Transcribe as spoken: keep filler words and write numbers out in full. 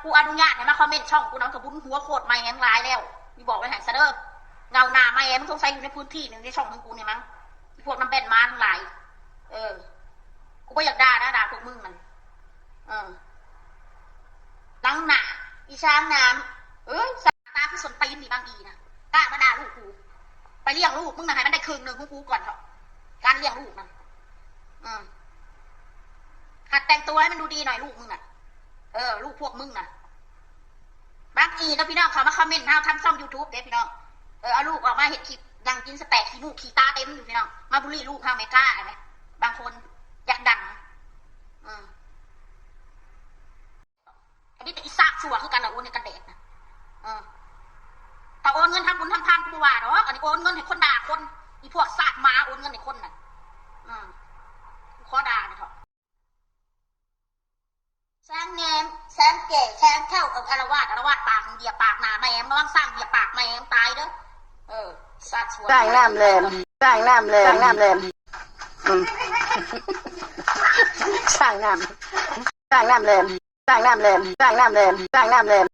กูอนุญาตให้มาคอมเมนต์ช่องกูนะ มันก็บุญหัวโคตรแม่มึงหลายแล้ว มีบอกไว้ให้ซะเด้อ เงาหน้าแม่มึงสงสัยอยู่ในพื้นที่หนึ่งในช่องของกูเนี่ยมั้ง พวกน้ำแบนมาทั้งหลาย เออ กูบ่อยากด่านะ ด่าพวกมึงมัน เออ หลังหน้า อีช้างน้ำ เอ้ย สาตาคือส้นตีนนี่บางอีนะ กล้ามาด่าลูกกู ไปเลี้ยงลูกมึงนะ ให้มันได้ครึ่งหนึ่งของกูก่อนเถอะ การเลี้ยงลูกนะ อืม หัดแต่งตัวให้มันดูดีหน่อยลูกมึงน่ะ เออ ลูกพวกมึงน่ะ บางอีนะพี่น้อง เขามาคอมเมนต์เฮาทำช่องยูทูบเด้พี่น้อง เออ เอาลูกออกมาเฮ็ดคลิป นั่งกินสแต็กขี้มูกขี้ตาเต็มอยู่พี่น้อง มาบูลลี่ลูกเฮาแม่กล้าไหม บางคน อยากดัง อืม อันนี้แต่อีสากสัวคือกันละโอนในกันแดดนะ เออ ถ้าโอนเงินทำบุญทำทานกูบ่ว่าดอก อันนี้โอนเงินให้คนด่าคน อีพวกสาดหมาโอนเงินให้คนน่ะ อืม กูขอด่าหน่อยเถอะ แซงแนม แซงแก่ แซงแข้ว เออ อาละวาด อาละวาด ปากมึงเหยียบปากหน้าแม่มึง ระวังสร้างเหยียบปากแม่มึงตายเด้อ เออ สาดสัว สร้างน้ำแลน สร้างน้ำแลน สร้างน้ำแลน อืม สร้างน้ำ สร้างน้ำแลน สร้างน้ำแลน สร้างน้ำแลน สร้างน้ำแลน